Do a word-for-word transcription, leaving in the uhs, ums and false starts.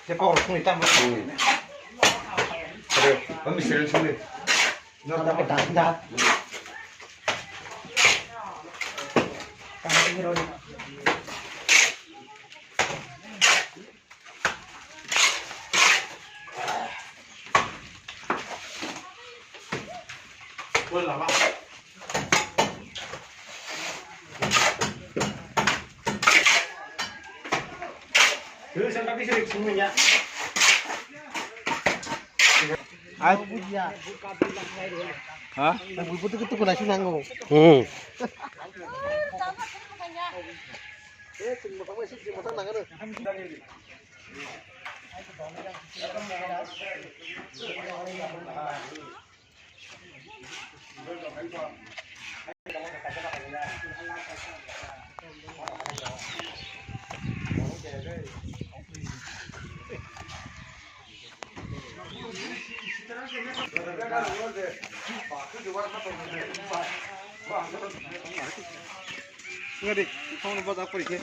Te kok rok songni tamo. Ade, kami serial songni. No, da, da, da. Ai. Ha? Ang bubutu kutu kuna sinango. Hmm. Ngadi, phone ba da pori ke.